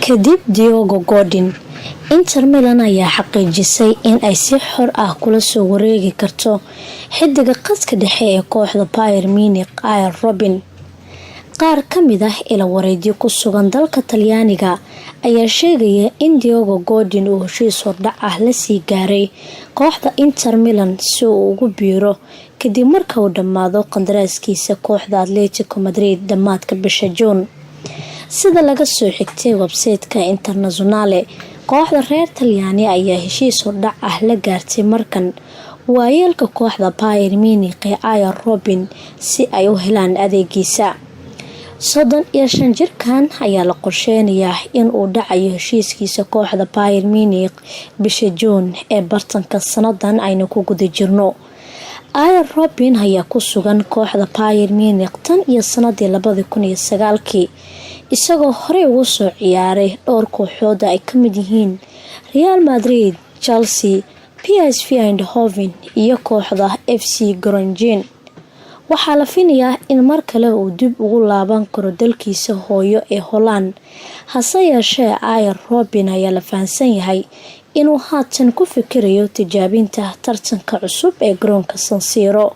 Kadib Diego Godin, Inter Milan ayaa xaqiijisay in ay si xor ah kula soo wareegi karto xidiga qadka dhexe ee kooxda Bayern Munich, Arjen Robben. Qaar kamid ah ila wareedyo ku sugan dalka Talyaaniga ayaa sheegaya in Diego Godin uu heshiis hordhac ah lasii gaaray kooxda Inter Milan si uu ugu biiro kadib marka uu dhammaado qandaraaskiisa kooxda Atletico Madrid dhammaadka bisha Juun. Sida laga soo xigtay website-ka Internazionale, kooxda reer Talyaani ayaa heshiis hordhac ah la gaartay markan waayeelka kooxda Bayern Munich ee Arjen Robben si ay u helaan adeegiisa. 35 jirkan ayaa la qorsheynayaa in uu dhacayo heshiiskiisa kooxda Bayern Munich bisha Juun ee bartanka sanadan aynu ku guda jirno. Arjen Robben ayaa ku sugan kooxda Bayern Munich tan iyo sanadii 2009-kii, isagoo horey ugu soo ciyaaray dhowr kooxood ay kamid yihiin Real Madrid, Chelsea, PSV Eindhoven iyo kooxda FC Groningen. Waxaa la filayaa in mar kale uu dib ugu laaban karo dalkiisa hooyo ee Holland. Hase yeeshee, Arjen Robben ayaa la fahansan yahay inuu haatan ku fikirayo tijaabinta tartanka cusub ee garoonka San Siro.